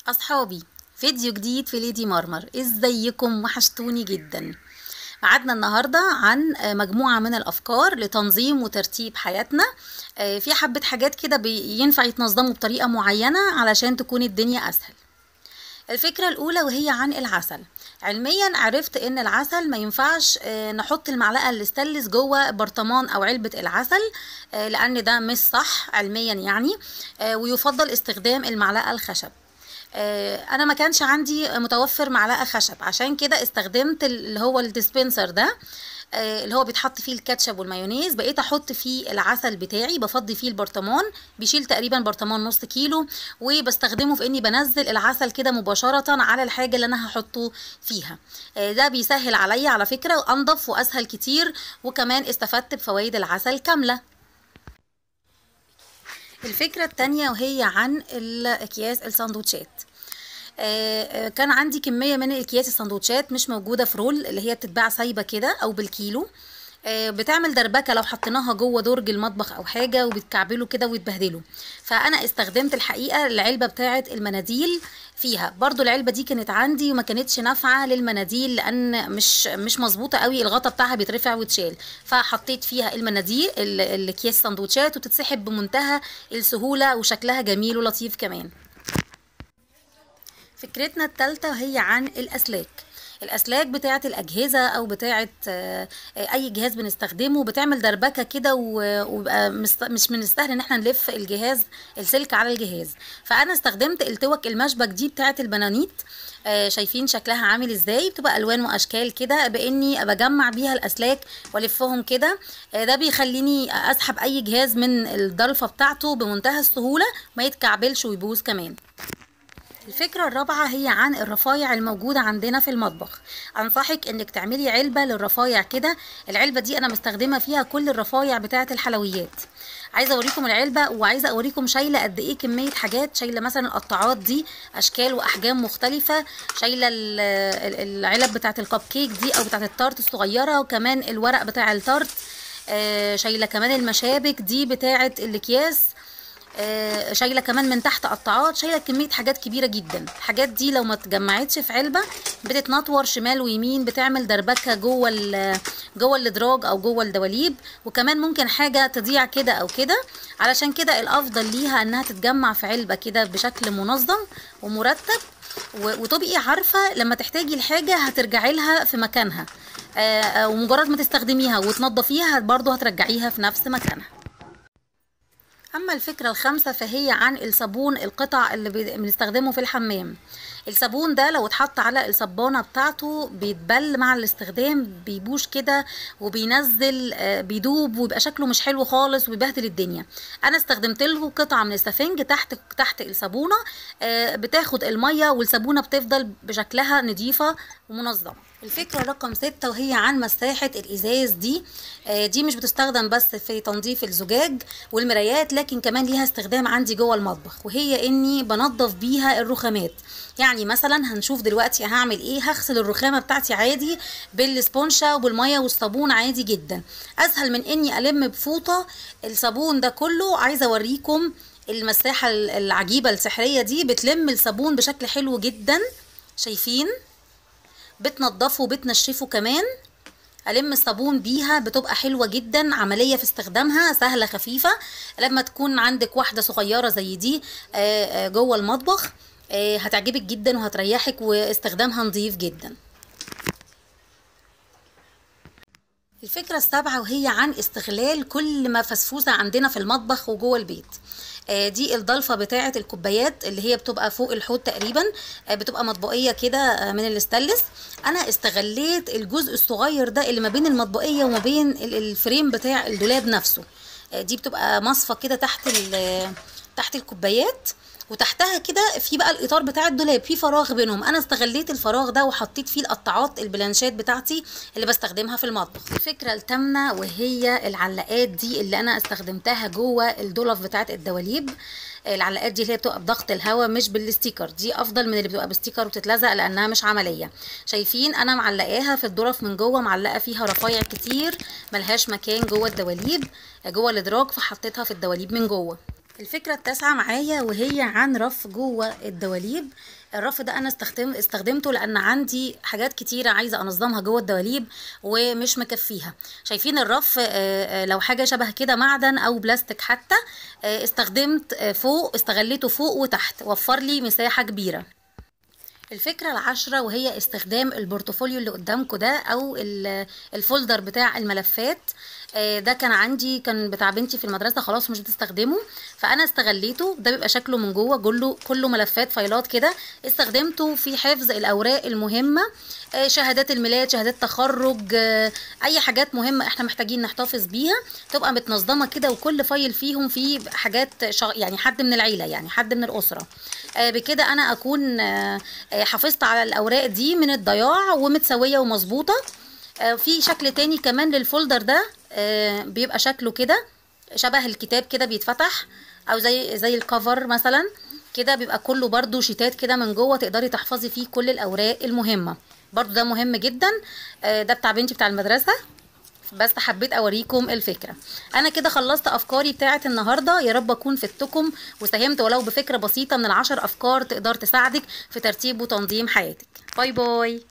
أصحابي، فيديو جديد في ليدي مرمر. ازيكم؟ وحشتوني جدا. قعدنا النهاردة عن مجموعة من الأفكار لتنظيم وترتيب حياتنا. في حبة حاجات كده بينفع يتنظموا بطريقة معينة علشان تكون الدنيا أسهل. الفكرة الأولى وهي عن العسل. علميا عرفت ان العسل ما ينفعش نحط المعلقة الستانلس جوه برطمان او علبة العسل، لان ده مش صح علميا يعني، ويفضل استخدام المعلقة الخشب. انا ما كانش عندي متوفر معلقة خشب، عشان كده استخدمت اللي هو ال dispenser ده، اللي هو بيتحط فيه الكاتشب والمايونيز. بقيت احط فيه العسل بتاعي، بفضي فيه البرطمان، بيشيل تقريبا برطمان نص كيلو، وبستخدمه في اني بنزل العسل كده مباشرة على الحاجة اللي انا هحطه فيها. ده بيسهل عليا على فكرة، وانضف واسهل كتير، وكمان استفدت بفوائد العسل كاملة. الفكرة التانية وهي عن الاكياس السندوتشات. كان عندي كمية من اكياس السندوتشات مش موجودة في roll، اللي هي بتتباع سايبة كده او بالكيلو، بتعمل دربكة لو حطيناها جوه درج المطبخ او حاجة، وبتكعبله كده ويتبهدله. فانا استخدمت الحقيقة العلبة بتاعة المناديل فيها، برضو العلبة دي كانت عندي وما كانتش نافعة للمناديل لان مش مظبوطة قوي، الغطا بتاعها بيترفع ويتشال، فحطيت فيها المناديل الاكياس سندوتشات، وتتسحب بمنتهى السهولة وشكلها جميل ولطيف كمان. فكرتنا الثالثة وهي عن الأسلاك. الأسلاك بتاعة الأجهزة أو بتاعة أي جهاز بنستخدمه بتعمل دربكة كده، وبقى مش من السهل إن احنا نلف الجهاز السلك على الجهاز. فأنا استخدمت التوك المشبك دي بتاعة البنانيت، شايفين شكلها عامل ازاي، بتبقى ألوان وأشكال كده، بإني بجمع بيها الأسلاك والفهم كده. ده بيخليني أسحب أي جهاز من الضلفة بتاعته بمنتهى السهولة، ما يتكعبلش ويبوظ كمان. الفكرة الرابعة هي عن الرفايع الموجودة عندنا في المطبخ. أنصحك إنك تعملي علبة للرفايع كده. العلبة دي أنا مستخدمة فيها كل الرفايع بتاعة الحلويات. عايزة أوريكم العلبة، وعايزة أوريكم شايلة قد إيه كمية حاجات. شايلة مثلا القطاعات دي أشكال وأحجام مختلفة، شايلة العلب بتاعة الكب كيك دي أو بتاعة التارت الصغيرة، وكمان الورق بتاع التارت، شايلة كمان المشابك دي بتاعة الأكياس، شايله كمان من تحت قطعات، شايله كمية حاجات كبيرة جدا. الحاجات دي لو ما اتجمعتش في علبة بتتنطور شمال ويمين، بتعمل دربكه جوه الادراج او جوه الدواليب، وكمان ممكن حاجة تضيع كده او كده. علشان كده الافضل ليها انها تتجمع في علبة كده بشكل منظم ومرتب، وتبقي عارفه لما تحتاجي الحاجة هترجعي لها في مكانها، ومجرد ما تستخدميها وتنضفيها برضو هترجعيها في نفس مكانها. اما الفكرة الخامسة فهي عن الصابون القطع اللي بنستخدمه في الحمام. الصابون ده لو اتحط على الصبانة بتاعته بيتبل مع الاستخدام، بيبوش كده وبينزل، بيدوب ويبقى شكله مش حلو خالص وبيبهدل الدنيا. انا استخدمت له قطعة من السفنج تحت الصابونة، بتاخد المية والصابونة بتفضل بشكلها نظيفة ومنظمة. الفكرة رقم 6 وهي عن مساحة الإزاز دي. دي مش بتستخدم بس في تنظيف الزجاج والمرايات، لكن كمان ليها استخدام عندي جوه المطبخ، وهي اني بنظف بيها الرخامات. يعني مثلا هنشوف دلوقتي هعمل ايه. هغسل الرخامة بتاعتي عادي بالسبونشة وبالمية والصابون عادي جدا، اسهل من اني الم بفوطة الصابون ده كله. عايزة اوريكم المساحة العجيبة السحرية دي، بتلم الصابون بشكل حلو جدا، شايفين؟ بتنضفه وبتنشفه كمان. ألم الصابون بيها بتبقى حلوة جدا، عملية في استخدامها، سهلة خفيفة. لما تكون عندك واحدة صغيرة زي دي جوه المطبخ هتعجبك جدا وهتريحك، واستخدامها نظيف جدا. الفكرة السابعة وهي عن استغلال كل ما فسفوسة عندنا في المطبخ وجوه البيت. دي الضلفة بتاعة الكوبايات اللي هي بتبقى فوق الحوض تقريبا، بتبقى مطبقية كده من الاستانلس. انا استغليت الجزء الصغير ده اللي ما بين المطبقية وما بين ال frame بتاع الدولاب نفسه. دي بتبقى مصفى كده تحت الكوبايات، وتحتها كده في بقى الاطار بتاع الدولاب، في فراغ بينهم. انا استغليت الفراغ ده وحطيت فيه القطاعات البلانشات بتاعتي اللي بستخدمها في المطبخ. الفكرة الثامنة وهي العلاقات دي اللي انا استخدمتها جوه الدولاب بتاعت الدواليب. العلاقات دي اللي هي بتبقى بضغط الهواء مش بال sticker، دي افضل من اللي بتبقى ب sticker وبتتلزق لانها مش عملية. شايفين انا معلقاها في الدرف من جوه، معلقه فيها رفايع كتير ملهاش مكان جوه الدواليب جوه الادراج، فحطيتها في الدواليب من جوه. الفكرة التاسعة معايا وهي عن رف جوه الدواليب. الرف ده انا استخدمته لان عندي حاجات كتيرة عايزة انظمها جوه الدواليب ومش مكفيها. شايفين الرف، لو حاجة شبه كده معدن او بلاستيك حتى، استخدمت فوق، استغليته فوق وتحت، وفر لي مساحة كبيرة. الفكرة العاشرة وهي استخدام ال portfolio اللي قدامكم ده، او ال folder بتاع الملفات. ده كان عندي، كان بتاع بنتي في المدرسة، خلاص مش بتستخدمه، فأنا استغليته. ده بيبقى شكله من جوه كله ملفات فايلات كده. استخدمته في حفظ الأوراق المهمة، شهادات الميلاد، شهادات تخرج، أي حاجات مهمة احنا محتاجين نحتفظ بيها، تبقى متنظمة كده، وكل file فيهم فيه حاجات يعني حد من العيلة، يعني حد من الأسرة. بكده أنا أكون حافظت على الأوراق دي من الضياع ومتسوية ومظبوطة. في شكل تاني كمان لل folder ده، بيبقى شكله كده شبه الكتاب كده بيتفتح، او زي ال cover مثلا كده، بيبقى كله برضو شيتات كده من جوه تقدري تحفظي فيه كل الاوراق المهمة. برضو ده مهم جدا. ده بتاع بنتي بتاع المدرسة، بس حبيت اوريكم الفكرة. انا كده خلصت افكاري بتاعه النهارده، يا رب اكون فدتكم وساهمت ولو بفكره بسيطة من ال10 افكار تقدر تساعدك في ترتيب وتنظيم حياتك. bye bye.